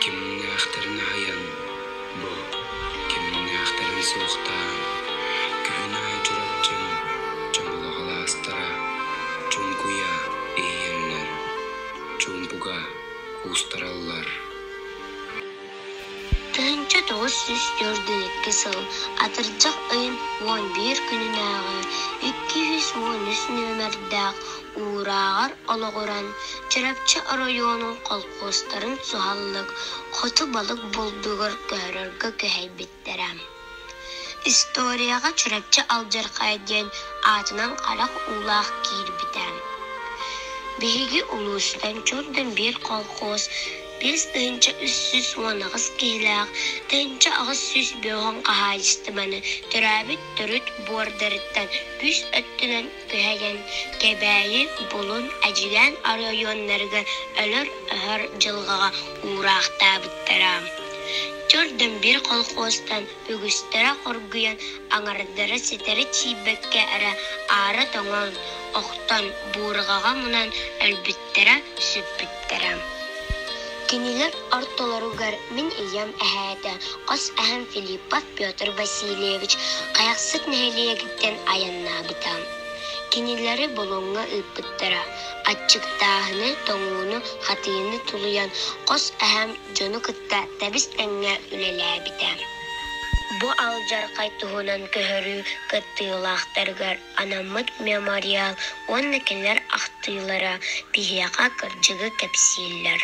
Кимнээхтэрин аһыйан, бу кимнээхтэрин суохтаан, күһүн аайы Чурапчым чоҥолох алаастара чуҥкуйа иһийэллэр, чуумпуга куустараллар. 1942 сыл атырдьах ыйын 11 күнүнээҕи 213 нүөмэрдээх уурааҕар олоҕуран Чурапчы оройуонун колхуостарын суһаллык хоту балык булдугар көһөрөргө күһэйбиттэрэ. Историяҕа Чурапчы алдьархайа диэн аатынан харах уулаах киирбитэ. Биһиги улуустан чуордан биир колхоз 5318 киһилээх, 1805 хаһаайыстыбаны төрөөбүт төрүт буордарыттан үс өттүнэн күһэйэн Кэбээйи, Булун, Эдьигээн оройуоннарыгар өлөр-өһөр дьылҕаҕа уураахтаабыттара. Чордон биир колхуостан үгүстэрэ хоргуйан, аҥардара ситэри тиийбэккэ эрэ аара тоҥон, охтон, буурҕаҕа мунан өлбүттэрэ, сүппүттэрэ. Кинилэр ортолоругар мин ийэм эһээтэ, хос эһэм Филиппов Петр Васильевич Хайахсыт нэһилиэгиттэн айаннаабыта. Кинилэри Булуҥҥа ыыппыттара. Аччыктааһыны, тоҥууну, хатыыны тулуйан хос эһэм дьону кытта тэбис-тэҥҥэ үлэлээбитэ. Бу алдьархай туһунан көһөрүү кыттыылаахтарыгар анаммыт мемориал уонна кинилэр ахтыылара биһиэхэ кырдьыгы кэпсииллэр.